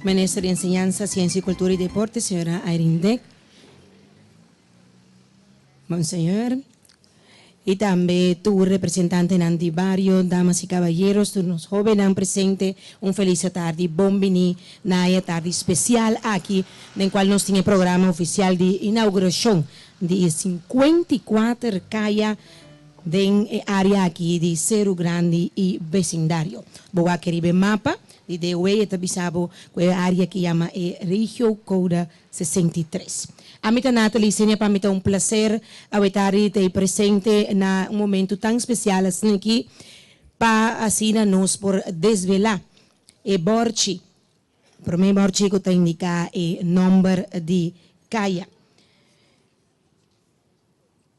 Minister di Enseñansa, Siensia i Kultura i Deporte, señora Irene Dick, Monseñor, i tambe tur representantenan di bario, damas i kabayeros, tur nos hóbennan presente, un felis atardi, bon bini na e atardi spesial aki den kual nos tin e programa ofisial di inaugurashon di e 54 kaya den e área aki di Seru Grandi i besindario. Bo wak riba e mapa di DOW e ta bisa bo ku e área aki yama e Regio Code 63. Ami ta Nathalie Senia, pa mi ta un plaser awe tardi ta ei presente na un momento tan spesial asina aki pa asina nos por desvelá e bòrchi, promé bòrchi ku ta indiká e nòmber di kaya.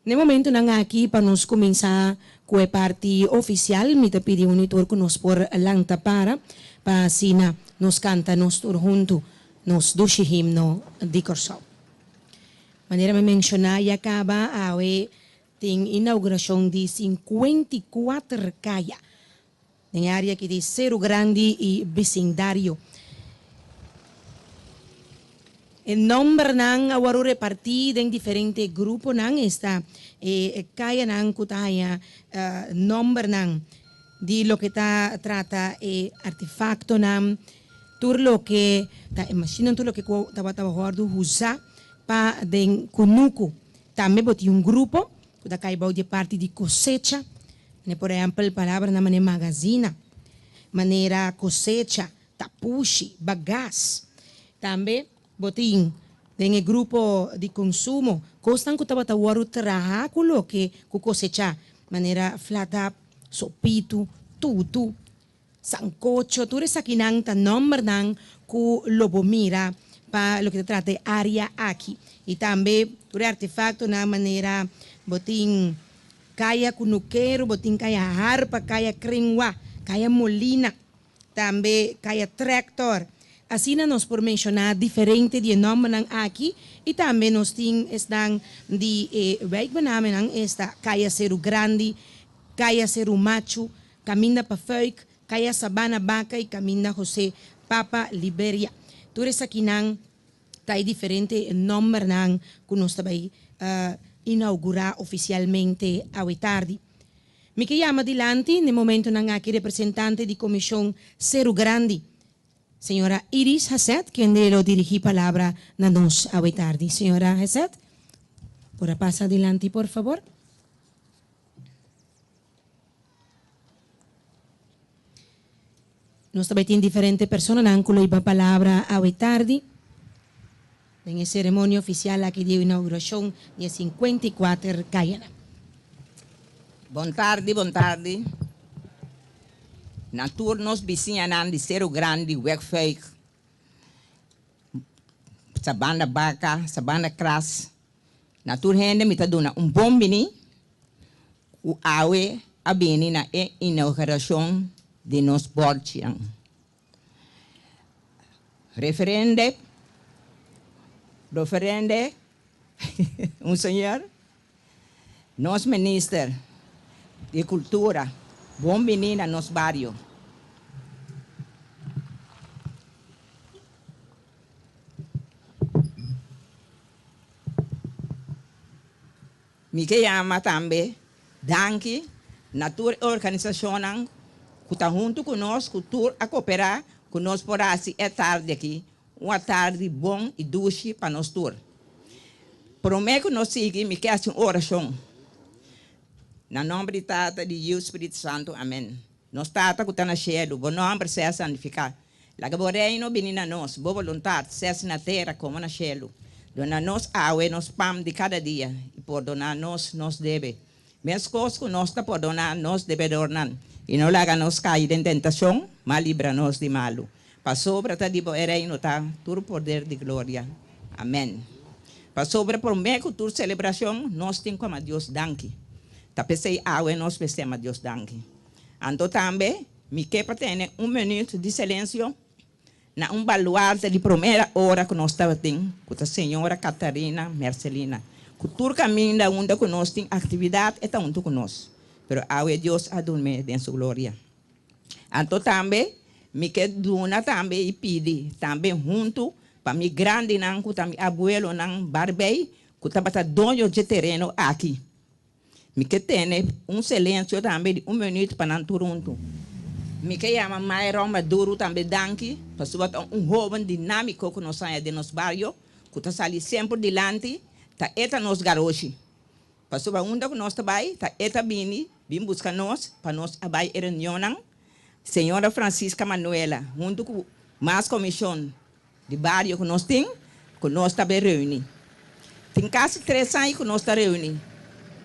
N'e momentunan aki pa nos kuminsá ku e parti ofisial mi ta pidi unu i tur ku nos por lanta para pa asina nos kanta nos tur huntu nos dushi himno di Kòrsou. Manera mi menshoná ya kaba awe tin inaugurashon di 54 kaya Den e área aki di Seru Grandi i bisindario. E nòmbernan a wòrdu repartí den diferente gruponan, esta e kayanan ku ta haña nòmbernan di loke ta trata e artefaktonan, tur loke ta e mashinnan, tur loke ku tabata wòrdu usá pa den kunuku. Tambe bo tin un grupo ku ta kai bou di e parti di kosecha. Mane por ehèmpel palabranan manera magazina, manera kosecha, tapushi, bagas. Tambe bo tin den e grupo di konsumo kosnan ku tabata wòrdu traha ku loke ku kosechá, manera flatap, sopitu, tutu, sankocho. Tur esakinan ta nòmbernan ku lo bo mira pa loke ta trata e área aki. I tambe tur e artefaktonan manera bo tin Kaya Kunukero, bo tin kaya Harpa, kaya Krenwa, kaya Molina, tambe kaya Tractor. Asina nos por menshoná diferente di e nòmbernan aki i tambe nos tin esnan di e wijkbenamenan, esta kaya Seru Grandi, kaya Seru Machu, Kaminda pa Fuik, kaya Sabana Baka i Kaminda José Papa Liberia. Tur esakinan Ta e diferente nòmbernan ku nos ta bai inaugurá ofisialmente awe tardi. Mi ke yama dilanti n'e momentunan aki representante di Komishon Seru Grandi, señora Iris Haseth, kende lo dirigí palabra na nos awe tardi. Señora Haseth, por a pasa dilanti por fabor. Nos ta bai tin diferente personanan ku lo hiba palabra awe tardi den e seremonia ofisial aki di e inaugurashon di e 54 kayanan. Bon tardi, bon tardi na tur nos bisiñanan di Seru Grandi, Wegfuik, Sabana Baka, Sabana Kras. Na tur hende mi ta duna un bon bini ku awe a bini na e inaugurashon di nos bòrchinan. Referende, referende, un señor, nos minister di kultura, bon bini na nos bario. Mi ke yama tambe danki na tur e organisashonnan ku ta huntu ku nos, ku tur a koperá ku nos por hasi e tardi aki un atardi bon i dushi pa nos tur. Promé ku nos sigui mi ke hasi un orashon. Na nòmber di Tata, di Yiu, Spiritu Santu. Amen. Nos Tata ku ta na shelu, bo nòmber sea santifiká. Laga bo Reino bini na nos, bo boluntat sea na tera komo na shelu. Duna nos awe nos pam di kada dia, i pordoná nos nos debe, meskos ku nos ta pordoná nos debedornan. I no laga nos kai den tentashon, ma libra nos di malu. Pasobra ta di bo e Reino ta, tur poder di gloria. Amèn. Pasobra promé ku tur selebrashon, nos tin ku ama Dios danki. Ta p'esei awe nos mester ama Dios danki. Anto tambe Mi ke pa tene un minüt di selensio na un baluarte di promera ora ku nos tabatin, ku ta señora Catharina Mercelina, ku tur kaminda unda ku nos tin aktividat e ta huntu ku nos. Pero awe Dios a dun'é den su gloria. Anto tambe Mi ke duna tambe i pidi tambe huntu pa mi grandinan ku ta mi abuelonan barbei ku tabata doño dje tereno aki. Mi ke tene un selensio tambe di un minuut pa nan tur huntu. Mi ke yama Myron Maduro tambe danki pasobra ta un hoben dinamiko ku nos haña den nos bario ku ta sali semper dilanti, ta e ta nos garoshi. Pasobra unda ku nos ta bai ta e ta bini bin buska nos pa nos a bai e reunionnan. Señora Francisca Manuela huntu ku mas komishon di bario ku nos tin ku nos ta bay reuni. Tin kasi tres aña ku nos ta reuni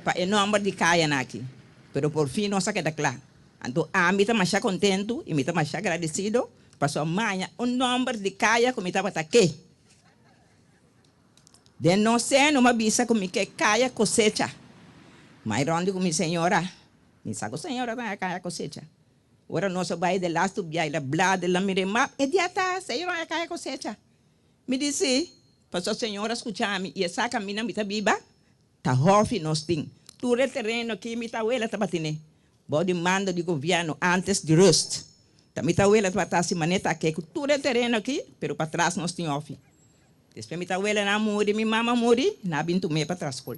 pa e nomber di kayanan aki, pero por fin nos a keda kla. Anto ami ta masha kontentu i mi ta masha agradesido pasobra maña un nomber di kaya ku mi tabata ke. Den nos seno mi a bisa ku mi ke kaya kosecha. Mai rònt di ku mi señora, mi sa ku señora ta kaya kosecha. Ora nos a bai de lastu bia el a bla de la mir'é map e dia ta señor a kaya kosecha. Mi di si, pasobra señor a skucha mi i e sa kaminda mi ta biba ta hòfi nos tin. Tur e tereno ki mi tawela tabatin'é bou di mando di gobièrnu ántes di rùst. Ta mi tawela tabata hasi manera ta ke ku tur e tereno aki pero patras nos tin hòfi. Despues mi tawelanan a muri, mi mama a muri, nan a bin tum'é patras skol.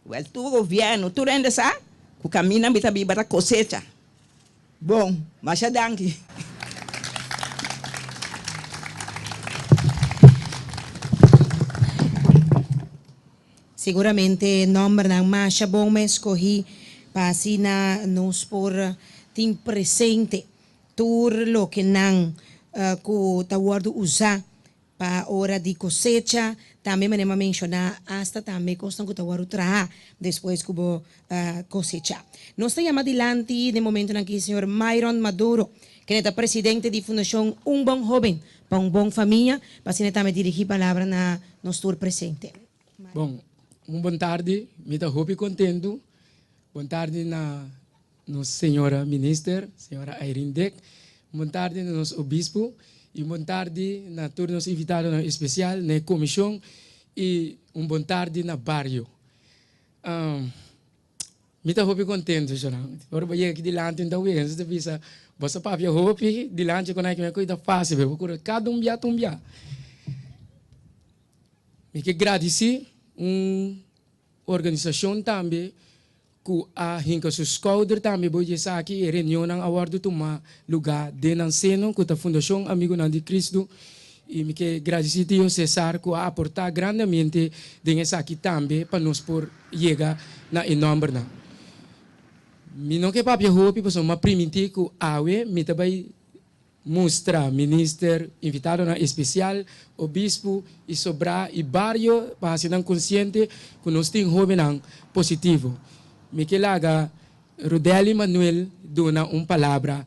Wèl tur gobièrnu, tur hende sa ku kaminda mi ta biba ta kosecha. Bon, masha danki. Siguramente nòmbernan masha bon mi a skohí pa asina nos por tin presente tur loke nan ku ta wòrdu usá Pa ora di kosecha, tambe manera mi a menshoná, asta tambe kosnan ku ta wòrdu traha despues ku bo kosechá. Nos ta yama dilanti den momentunan aki señor Myron Maduro, kende ta presidente di Fundashon Un Bon Hóben pa Un Bon Famia, pa asina tambe dirigí palabra na nos tur presente. Bon, un bon tardi, mi ta hopi kontentu. Bon tardi na nos señora minister, señora Irene Dick. Bon tardi na nos obispo y un bon tardi na tur nos invitadonan especial, na e comision y un bon tardi na bario. Mi ta hopi contento, Shonan. Ora bo yega aki dilanti un ta wens ta bisa, bo sa papia hopi dilanti cu nan aki, mi a cuida facil, bo cura cada un bia ta un bia. Mi ke gradici un organisacion tambe ku a hinka su skouder tambe bo di esaki e reunionnan a wòrdu tumá lugá den nan seno ku ta Fundashon Amigunan di Kristu i mi ke gradisí Tio Cesar ku a aportá grandemente den esaki tambe pa nos por yega na e nòmbernan. Mi no ke papia hopi pasobra mi a primintí ku awe mi ta bai Mustra minister, invitadonan especial, obispo y sobrá y bario pa haci nan consciente cu nos tin hobennan positivo. Mi ke laga Rudelly Manuel duna un palabra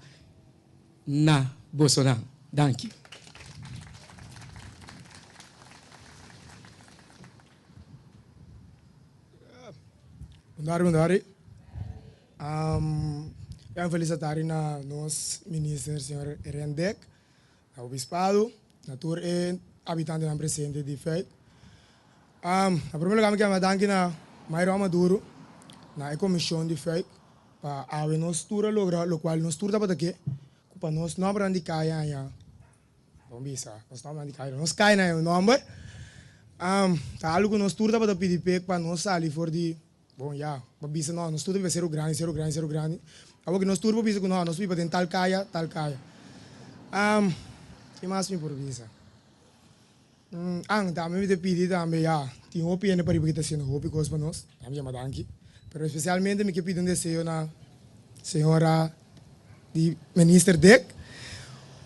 na bosonan. Danki. Bondari, bondari. Ya un felis atari na nos minister señor Eren Dek, na obispado, na tur e habitantenan presente di Fuik. Na primer lugar mi kier manda danki na Mayro Amaduro, na e comision di Fuik pa awe nos tur a logra locual nos tur tabata ke, cu pa nos nombernan di caya haña. Bon bisa, nos nombernan di kai, nos kai na e nomber. Ta algu ku nos tur tabata pidi p'e pa nos sali for di, bon ya, pa bisa no, nos tur ta biba Seru Grandi, Seru Grandi, Seru Grandi. Awor ku nos tur por bisa ku no, nos biba den tal kaya, tal kaya. Ke mas mi por bisa? An, tambe mi ta pidi tambe, ya, tin hopi hende pariba ki ta hasiendo hopi kos pa nos, tambe yama danki. Pero espesialmente mi ke pidi un deseo na señora di Minister Dick,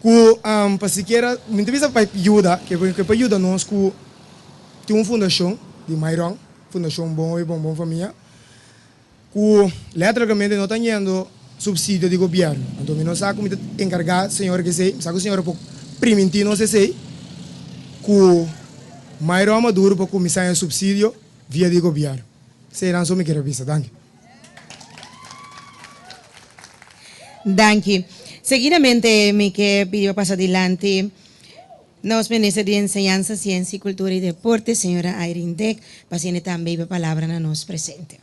ku pa sikiera, mi ta bisa pa yuda, ke pa yuda nos ku tin un fundashon di Mairon, Fundashon Bon Hopi pa un Bon Famia, ku letterlikamente no ta yendo supsidio di gobièrnu. Anto mi no sa ku mi ta enkargá señora ku esei, mi sa ku señora por primintí nos esei, ku Mayron Maduro por kuminsá haña supsidio via di gobièrnu. Eseinan so mi kier a bisa. Danki. Danki. Seguidamente mi ke pidi pa pasa dilanti nos Minister di Enseñansa, Siensia i Kultura i Deporte, señora Irene Dick, pa asina tambe hiba palabra na nos presente.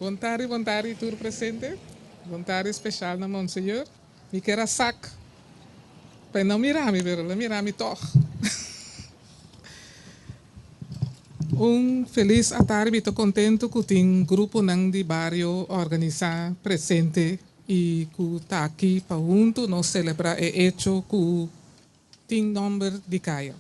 Bon tardi, bon tardi tur presente. Bon tardi spesial na Monseñor. Mi ker a sak pa e no mira mi, pero el a mira mi tòg. Un felis atardi, mi ta kontentu ku tin gruponan di bario organisá presente i ku ta aki pa huntu nos selebrá e echo ku tin nòmber di kaya.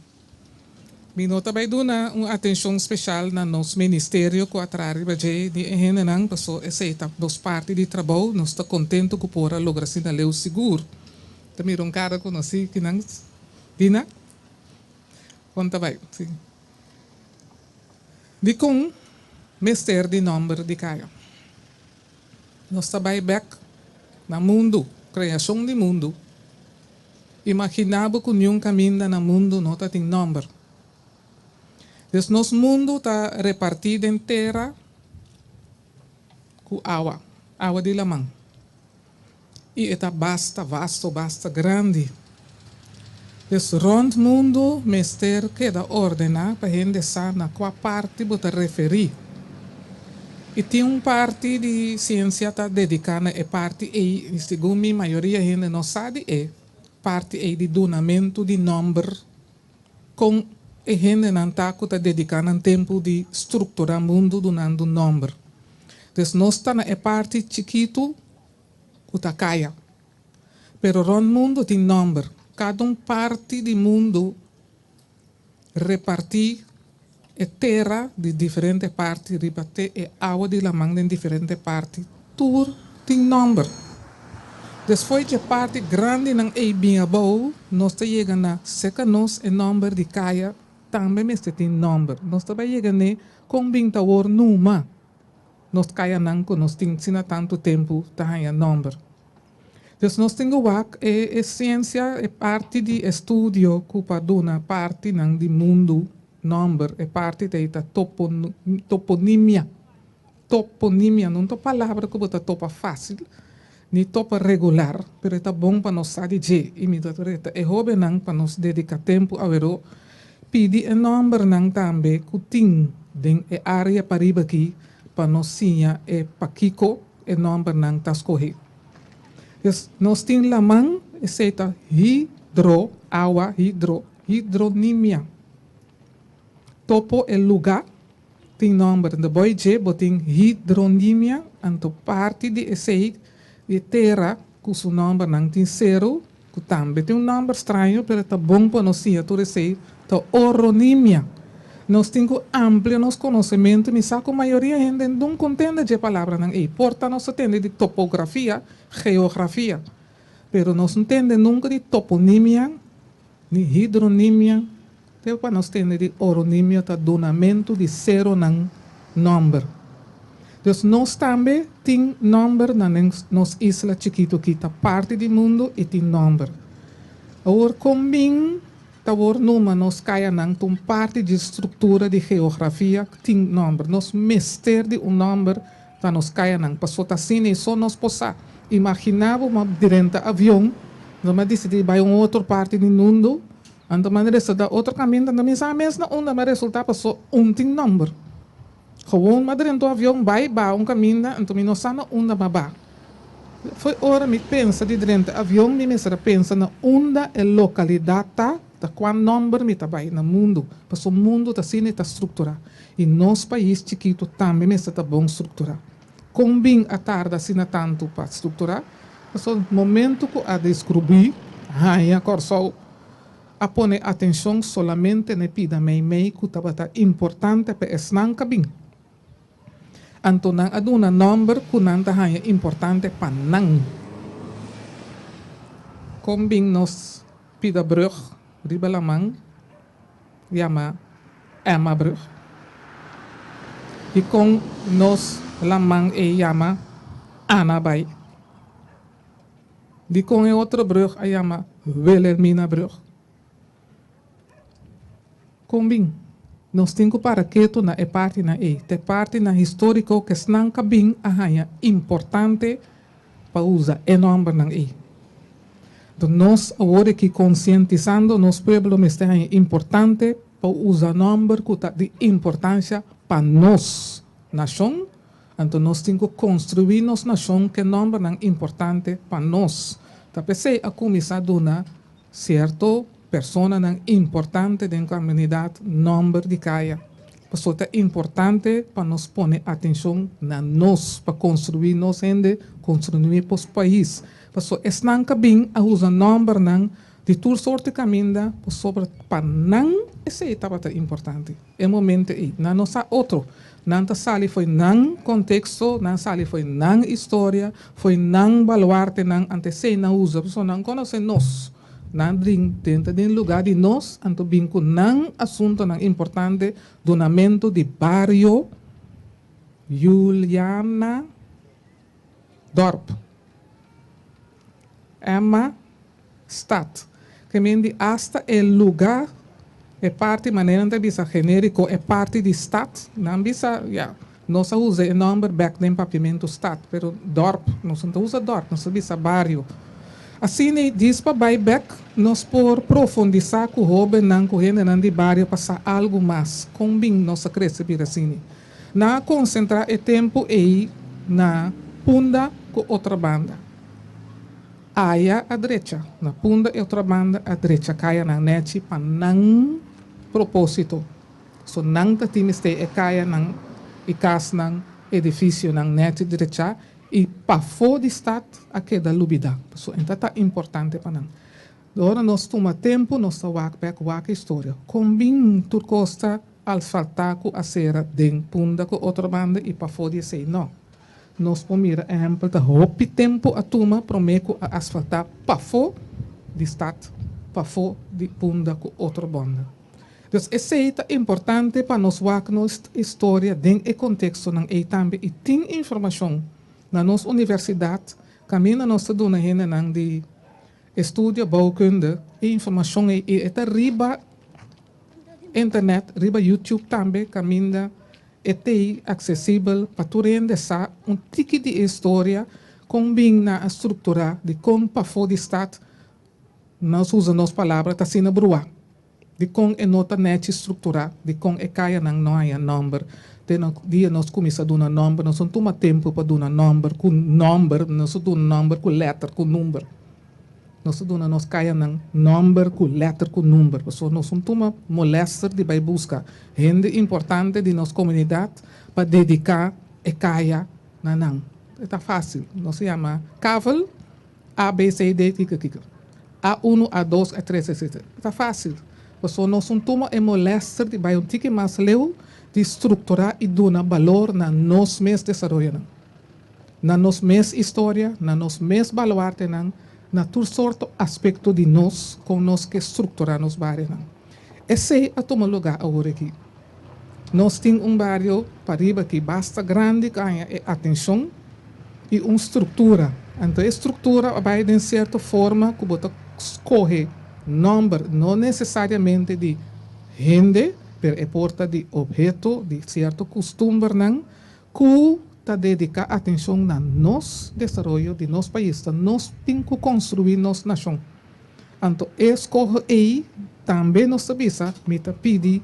Mi no ta bai duna un atenshon speshal na nos ministerio ku a traha riba dje ni e hendenan, paso esei ta nos parti di trabou. Nos ta kontentu ku por a logra asina leu sigur. Ta mira un kara konosí kinan. Dina, kon ta bai? Si. Dikon mester di nòmber di kaya? Nos ta bai bèk na mundu, kreashon di mundu. Imaginá bo ku niun kaminda na mundu no ta tin nòmber. Dus nos mundu ta repartí den tera ku awa, awa di laman. I e ta basta vasto, basta grandi. Dus rònt mundu mester keda ordená pa hende sa na kua parti bo ta referí. I tin un parti di siensia ta dediká na e parti ei, i segun mi mayoria hende no sa di e parti ei di dunamentu di nòmber, kon e hendenan ta ku ta dediká nan tempu di strukturá mundu dunando nòmber. Dus nos ta na e parti chikitu ku ta kaya. Pero rònt mundu tin nòmber. Kada un parti di mundu repartí e tera di diferente parti riba te e awa di laman den diferente parti. Tur tin nòmber. Despues dje parti grandinan ei bin abou, nos ta yega na seka nos e nòmber di kaya tambe mester tin nòmber. Nos ta bai yega n'e kon bin ta wor numa. Nos kayanan ku nos tin asina tantu tempu ta haña nòmber. Dus nos tin ku wak e e siensia, e parti di estudio ku pa duna partinan di mundu nòmber, e parti ta ei ta toponimia. Toponimia no ta un palabra ku bo ta topa fásil ni topa regular, pero e ta bon pa nos sa di dje i mi ta reta e hóbennan pa nos dediká tempu aweró pidi e nòmbernan tambe ku tin den e área pariba akí pa nos siña e pakiko e nòmbernan ta skohé. Dus nos tin laman, esei ta hidro, awa, hidro, hidronimia. Topo e lugá tin nòmber. Anto boi dje bo tin hidronimia, anto parti di esei di e tera ku su nòmbernan tin seru, ku tambe tin un nòmber straño, pero ta bon pa nos siña tur esei, ta oronimia. Nos tin ku amplia nos konosementu. Mi sa ku mayoria hende no kontende dje palabranan ei. Por ta nos ta tende di topografia, geografia, pero nos no tende nunka di toponimia ni hidronimia. Te pa nos tende di oronimia ta dunamentu di seronan nòmber. Dus nos tambe tin nòmber na nos isla chikitu ki ta parti di mundu i tin nòmber. Awor kon bin ta wor numa nos kayanan ta un parti di struktura di geografia tin nòmber. Nos mester di un nòmber pa nos kayanan paso ta asina i so nos por sa. Imaginá bo ma drenta avion, nos a disidí bai un otro parti di mundu. Anto mi a resulta otro caminda, anto mi sa mes na unda mi a resulta paso un tin nomber. Gewoon mi a drenta un avion bay ba un caminda, anto mi no sa na unda mi a ba. Fo'i ora mi pensa di drenta avion mi mester a pensa na unda e localidad ta, ta cua nomber mi ta bay na mundo, paso mundo ta asina e ta structura y nos pais chikito tambe mester ta bon structura. Kon bin a tarda asina tantu pa strukturá? Pasobra momentu ku a deskrubí haña Kòrsou a pone atenshon solamente na e pida meimei ku tabata importante pa esnan ka bin. Anto nan a duna nòmber ku nan ta haña importante pa nan. Kon bin nos pida brùg riba laman? Yama Emmabrug. Dikon nos laman ei yama Annabaai? Dikon e otro brug a yama Wilhelminabrug? Kon bin? Nos tin ku para ketu na e partinan ei. Ta e partinan históriko ku esnan ka bin a haña importante pa usa e nòmbernan ei. Enton nos awor aki konsientisando nos pueblo mester haña importante pa usa nòmber ku ta di importansha pa nos nashon. Anto nos tin ku konstruí nos nashon ku e nòmbernan importante pa nos. Ta p'esei a kuminsá duna sierto personanan importante den komunidat nòmber di kaya. Pasobra ta importante pa nos pone atenshon na nos, pa konstruí nos hende, konstruí nos pais. Pasobra esnan ku a bin a usa nòmbernan di tur sorto kaminda pasobra pa nan esei tabata importante. E momento ei nan no sa otro. Nan ta sali for di nan konteksto, nan sali for di nan historia, for di nan baluartenan anto esei nan usa pasobra nan konosé nos. Nan drenta den lugá di nos anto bin ku nan asuntonan importante, dunamentu di bario Juliana Dorp, Emma Stad. Ke men di asta e lugá, e parti manera nan ta bisa genériko, e parti di stad, nan bisa, ya, nos a usa e nòmber bèk den papiamentu stad, pero dorp, nos no ta usa dorp, nos ta bisa bario. Asina dis pa bai bèk nos por profundisá ku hóbennan, ku hendenan di bario pa sa algu mas kon bin nos a krese bira asina. Nan a konsentrá e tempu ei na Punda ku Otrabanda. Aya a drecha na Punda i Otrabanda a drecha kayanan nèchi pa nan propósito. So nan ta tin mester e kayanan i kasnan, edifisionan nèchi drechá i pafó di stat a keda lubidá. Pasobra e ta ta importante pa nan. Ora nos tuma tempu nos ta wak bèk wak e historia. Kon bin tur kos ta asfaltá ku asera den Punda ku Otrabanda i pafó di esei? Nò. Nos por mira ehèmpel ta hopi tempu a tuma promé ku a asfaltá pafó di stat, pafó di Punda ku Otrobanda. Dus esei ta importante pa nos wak nos historia den e kontekstonan ei tambe i tin informashon na nos universidat kaminda nos ta duna hendenan di estudio bouwkunde e informashon ei i e ta riba internet, riba YouTube tambe kaminda E t'ei aksesibel pa tur hende sa un tiki di e historia kon bin na a strukturá di kon pafó di stat nos usa nos palabra ta asina bruá, di kon e no ta nèchi strukturá, di kon e kayanan no haña nòmber. Te no dia nos kuminsá duna nòmber, nos no tuma tempu pa duna nòmber ku nòmber, nos ta duna nòmber ku lèter, ku number. Nos ta duna nos kayanan nòmber ku lèter ku number, pasobra nos no tuma molèster di bai buska hende importante di nos komunidat pa dediká e kaya na nan. E ta fásil. Nos ta yama kavel, A, B, C, D, kiko kiko. A unu, A dos, A tres, etcetera. E ta fásil, pasobra nos no tuma e molèster di bai un tiki mas leu di strukturá i duna balor na nos mes desaroyonan. Na nos mes historia, na nos mes baluartenan, na tur sorto aspekto di nos kon nos ke strukturá nos barionan. Esei a tuma lugá awor aki. Nos tin un bario pariba aki basta grandi ku a haña e atenshon i un struktura. Anto e struktura a bai den sierto forma ku bo ta skohe nòmber, no nesesariamente di hende, pero e por ta di opheto, di sierto kustumbernan Ku ta dediká atenshon na nos desaroyo di nos pais, ta nos tin ku konstruí nos nashon. Anto e skoho ei tambe nos ta bisa, mi ta pidi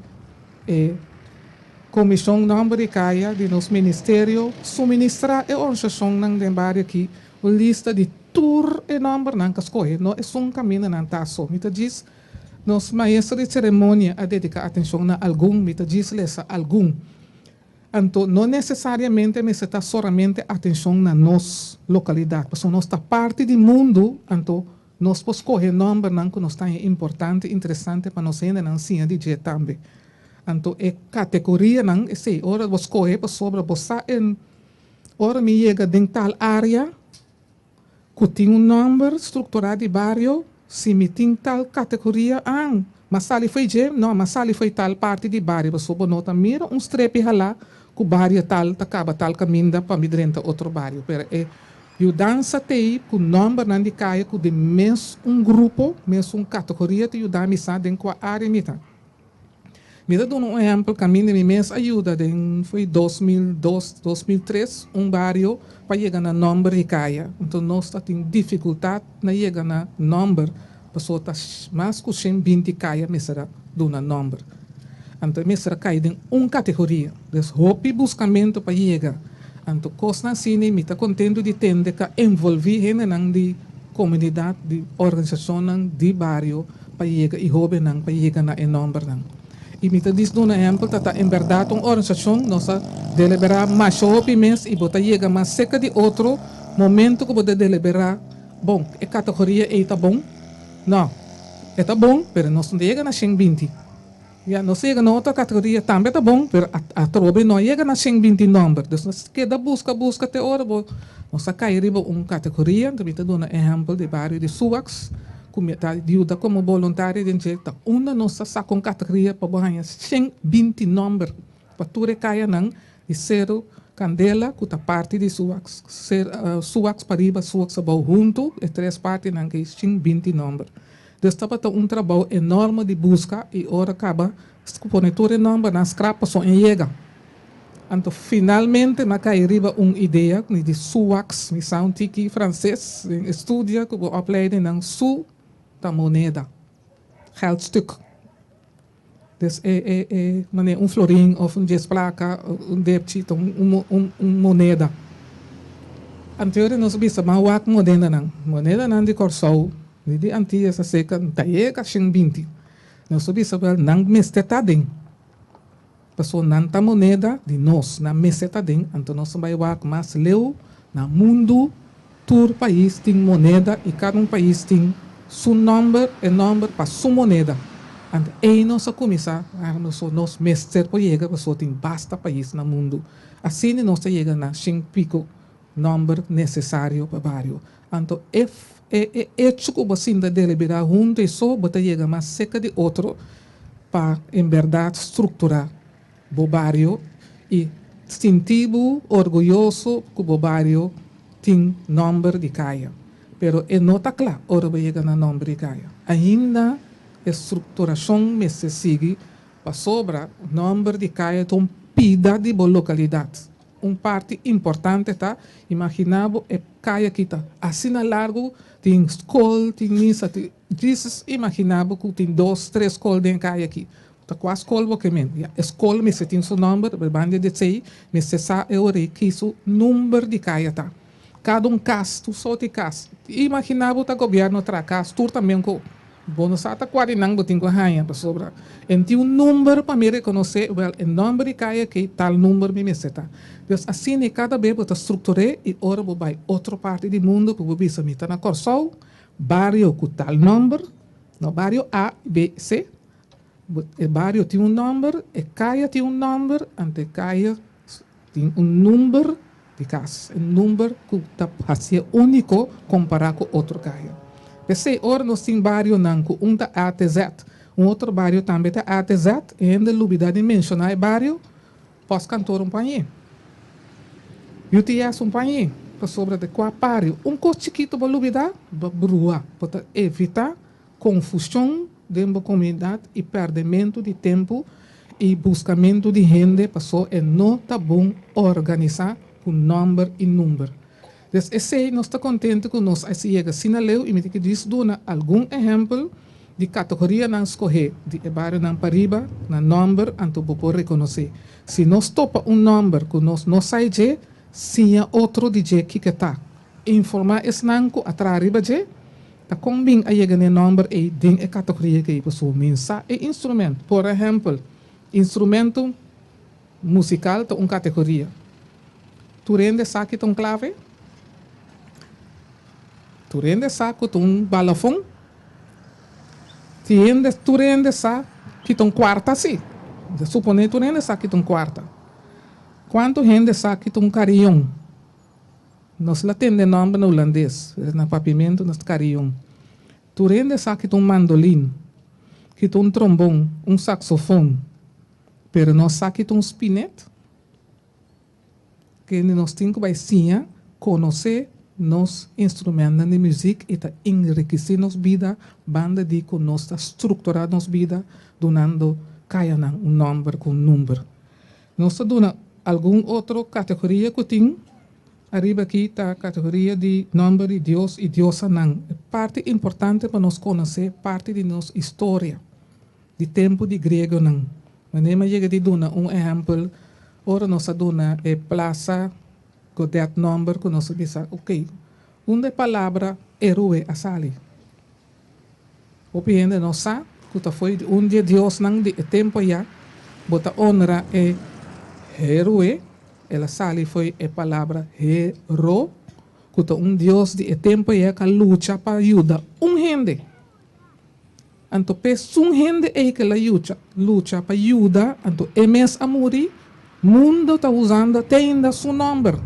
e Komishon Nòmber di Kaya di nos ministerio suministrá e organisashonnan den bario aki un lista di tur e nòmbernan ku a skohe, no esun kaminda nan ta so. Mi ta djis nos maestro di seremonia a dediká atenshon na algun, mi ta djis lesa algun. Anto no nesesariamente mester ta solamente atenshon na nos lokalidat, pasobra nos ta parti di mundu, anto nos por skohe nòmbernan ku nos ta haña importante, interesante pa nos hendenan siña di dje tambe. Anto e kategorianan esei, ora bo skohe pasobra bo sa en ora mi yega den tal área ku tin un nòmber strukturá di bario, si mi tin tal kategoria, an, m'a sali fo'i dje? No, m'a sali fo'i tal parti di bario, pasobra bo no ta mira un strepi halá ku bario tal ta kaba tal kaminda pa mi drenta otro bario. Pero e yudansa t'ei ku nòmbernan di kaya ku den mes un grupo, mes un kategoria ta yuda mi sa den kua área mi ta. Mi ta duna un ehèmpel kaminda mi mes a yuda den foi 2002, 2003 un bario pa yega na nòmber di kaya. Enton nos ta tin difikultat na yega na nòmber pasobra ta mas ku 120 kaya mester a duna nòmber. Anto e mester a kai den un kategoria. Des hopi buskamentu pa yega. Anto kosnan asina mi ta kontentu di tende ku a envolví hendenan di komunidat, di organisashonnan di bario pa yega i hóbennan pa yega na e nòmbernan. I mi ta dis duna ehèmpel ta ta en bèrdat un organisashon nos a deliberá masha hopi mes i bo ta yega mas serka di otro momento ku bo ta deliberá, bon, e kategoria ei ta bon? No, e ta bon, pero nos no ta yega na 120. Ya, nos yega na otro kategoria tambe ta bon, pero atrobe no a yega na 120 nòmber. Dus nos keda buska, buska te ora bo nos a kai riba un kategoria. Anto mi ta duna ehèmpel di bario di Suwax, ku mi ta yuda komo boluntario den dje, ta unda nos ta saka un kategoria pa bo haña 120 nòmber pa tur e kayanan di Seru Kandela ku ta parti di Suwax, Suwax pariba, Suwax abou huntu, e tres partinan ke 120 nòmber. Dus tabata un trabou enorme di buska i ora kaba pone tur e nòmbernan skrap paso en yega. Anto finalmente m'a kai riba un idea mi di Suwax, mi sa un tiki franses den e studia ku bo opleidingnan su ta moneda, geldstuk. Dus e e e manera un florin of un dies plaka, un depchi ta un un un moneda. Anterior nos a bisa ban wak monedanan. Monedanan di Kòrsou ni di Antias a seka ta yega 120. Nos a bisa wèl nan mester ta aden. Pasobra nan ta moneda di nos, nan mester ta aden. Anto nos a bai wak mas leu na mundu tur pais tin moneda i kada un pais tin su nòmber, e nòmber pa su moneda. Anto ei nos a kuminsá arma so nos mester por yega pasobra tin basta pais na mundu. Asina nos ta yega na shen piko nòmber nesesario pa bario. Anto e e echo ku bo sinta deliberá huntu ei so bo ta yega mas serka di otro pa en bèrdat strukturá bo bario i sinti bo orguyoso ku bo bario tin nòmber di kaya. Pero e no ta kla ora bo yega na nòmber di kaya. Ainda e strukturashon mester sigui pasobra nòmber di kaya ta un pida di bo lokalidat. Un parti importante ta, imaginá bo e kaya aki ta asina largu, tin skol, tin misa, tin, djis imaginá bo ku tin dos, tres skol den e kaya aki. Ta kua skol bo ke men? Ya, e skol mester tin su nòmber, pero banda di esei mester sa e ora ei ki su number di kaya ta. Kada un kas, tur sorti di kas. Imaginá bo ta gobièrnu traha kas, tur ta men ku bo no sa ta kua di nan bo tin ku haña pasobra e no tin un number pa mi rekonosé, wèl e nòmber di kaya akí tal number mi mester ta. Dus asina i kada bes bo ta struktur'é i ora bo bai otro parti di mundu ku bo bisa mi ta na Kòrsou, bario ku tal nòmber, no bario A, B, C, E bario tin un nòmber, e kaya tin un nòmber, anto e kaya tin un number di kas, e number ku ta hasié úniko kompará ku otro kaya. P'esei ora nos tin barionan ku un ta A te Z, un otro bario tambe ta A te Z, e hende lubidá di menshoná e bario, Pòstkantor un pañé, UTS un pañé, pasobra di kua bario un kos chikitu bo lubidá, bo brua, bo ta evitá Konfushon den bo komunidat i pèrdementu di tempu i buskamentu di hende pasó e no ta bon organisá ku nòmber i number. Des esei nos ta kontentu ku nos a yega asina leu i mi ta kidis duna algun ehèmpel di kategorianan skohé di e barionan pariba na nòmber anto bo por rekonosé. Si nos topa un nòmber ku nos no sa dje, siña otro di dje kiko ta. Informá esnan ku a traha riba dje. Ta kon bin a yega n'e nòmber ei den e kategoria kei pasobra mi sa e instrument. Por ehèmpel, instrumento musikal ta un kategoria. Tur hende sa ki ta un klave? Tur hende sa ku ta un balafon? Tin hende, tur hende sa ki ta un kuarta? Sí, mi ta suponé tur hende sa ki ta un kuarta. Kuantu hende sa ki ta un karion? Nos la tende nòmber na hulandes, pero na papiamentu nos ta karion. Tur hende sa ki ta un mandolin, ki ta un trombon, un saksofon, pero nos sa ki ta un spinet? Kende nos tin ku bai siña konosé nos instrumentnan di muzik i ta enrikisí nos bida banda di ku nos ta strukturá nos bida dunando kayanan un nòmber ku un number. Nos ta duna algun otro kategoria ku tin ariba aki ta kategoria di nòmber di dios i diosanan. E parti importante pa nos konosé parti di nos istoria di tempu di griegonan. Manera mi a yega di duna un ehèmpel ora nos a duna e plasa. Godet nòmber ku nos a bisa, ok, unda e palabra héroe a sali? Hopi hende no sa ku ta foi di un di e diosnan di e tempu ayá bo ta honra e héroe, el a sali foi e palabra hero, ku ta un dios di e tempu ayá ku a lucha pa yuda un hende. Anto p'esun hende ei ku el a yucha, lucha pa yuda, anto e mes a muri, mundo ta usando te ainda su nòmber,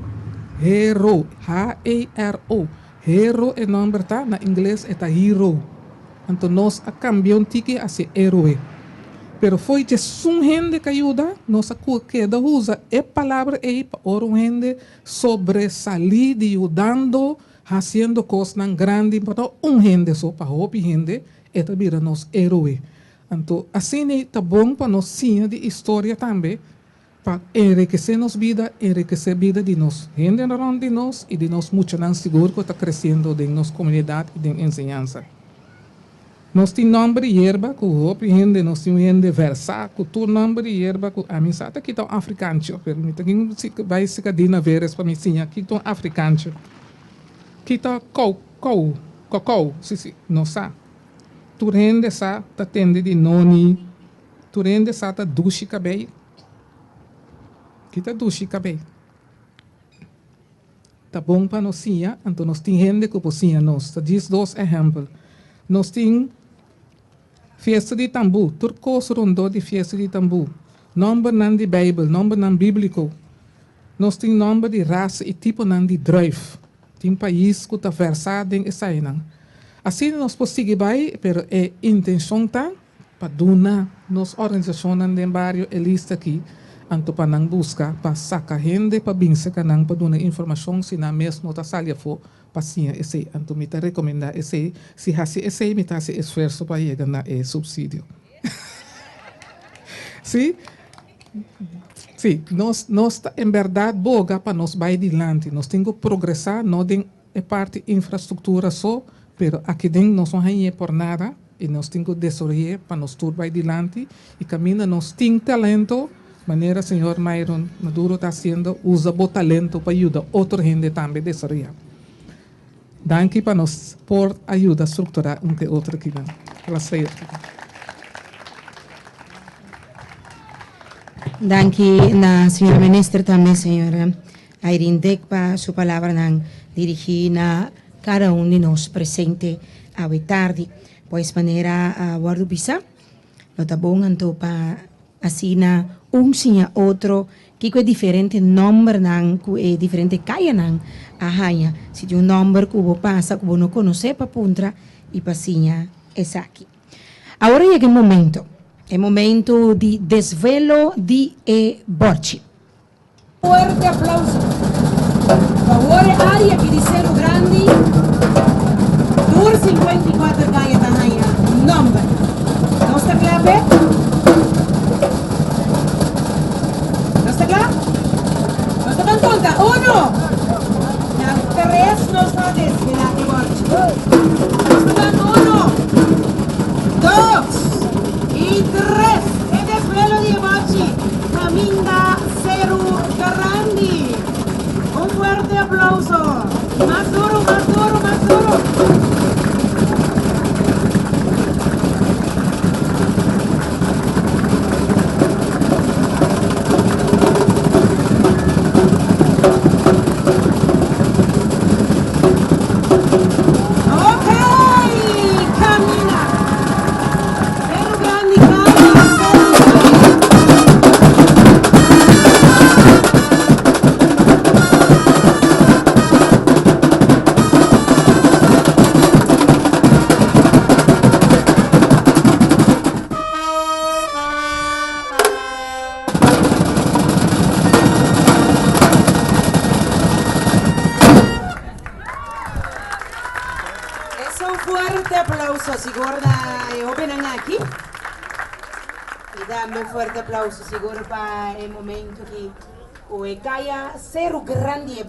Hero, H-E-R-O, Hero e nòmber ta, na ingles e ta Hero. Anto nos a kambia un tiki hasi héroe. Pero fo'i djesun hende ku a yuda, nos a keda usa e palabra ei pa ora un hende sobresalí di yudando Hasiendo kosnan grandi pa no un hende so, pa hopi hende, e ta bira nos héroe. Anto, asina ta bon pa nos siña di historia tambe, pa enrikesé nos bida, enrikesé bida di nos hendenan rònt di nos i di nos muchanan sigur ku ta kresiendo den nos komunidat i den enseñansa. Nos tin nòmber di yerba ku hopi hende, nos tin un hende vèrsá ku tur nòmber di yerba ku ami sa ta kita un afrikancho, pero mi ta tin bai sika Dina Veres pa mi siña kita un afrikancho. Kita kou kou, kokou, si si, nos sa. Tur hende sa ta tende di noni, tur hende sa ta dushi kabei. Kita dushi kabei. Ta bon pa nos siña, anto nos tin hende ku por siña nos. Ta djis dos ehèmpel. Nos tin Fiesta di Tambú, tur kos rondó di Fiesta di Tambú, nòmbernan di Beibel, nòmbernan bíbliko. Nos tin nòmber di rasa i tiponan di druif. Tin pais ku ta vèrsá den esainan. Asina nos por sigui bai, pero e intenshon ta pa duna nos organisashonnan den bario e lista aki, anto pa nan buska pa saka hende pa bin seka nan pa duna informashon si nan mes no ta sali afó pa siña esei. Anto mi ta rekomendá esei, si hasi esei mi ta hasi esfuerso pa yega na e supsidio. Sí, sí, nos nos ta en bèrdat boga pa nos bai dilanti, nos tin ku progresá no den E parti infrastruktura so, pero aki den nos no hañ'é por nada i nos tin ku desaroy'é pa nos tur bai dilanti i kaminda nos tin talento, manera señor Myron Maduro ta hasiendo, usa bo talento pa yuda otro hende tambe desaroyá. Danki pa nos por a yuda strukturá un ke otro kinan. Placer. Danki na señora Minister tambe señora Irene Dick pa su palabranan dirigí na kada un di nos presente awe tardi. Pues manera a wòrdu bisá, lo ta bon anto pa asina un siña otro kiko e diferente nòmbernan ku e diferente kayanan a haña. Si tin un nòmber ku bo pasa ku bo no konosé pa puntra i pa siña esaki. Awor a yega e momento, e momento di desvelo di e bòrchi. Fuerte aplauso pa wor e área aki di Seru Grandi tur 54 kaya ta haña nòmber. Nos ta kla p'e? Nos ta kla? Nos ta ban konta, Uno, na tres nos ta desvelá e bòrchi. Nos ta ban uno, dos i tres. E desvelo di e bòrchi kaminda. Seru Grandi. Un fuerte aplauso. Mas duro, mas duro, mas duro. Ok, camina. Seru Grandi, caya, Seru Grandi. Es un fuerte aplauso, sigur na e hobennan aki. Y dame un fuerte aplauso sigur pa e momento ki cu e caya Seru Grandi e.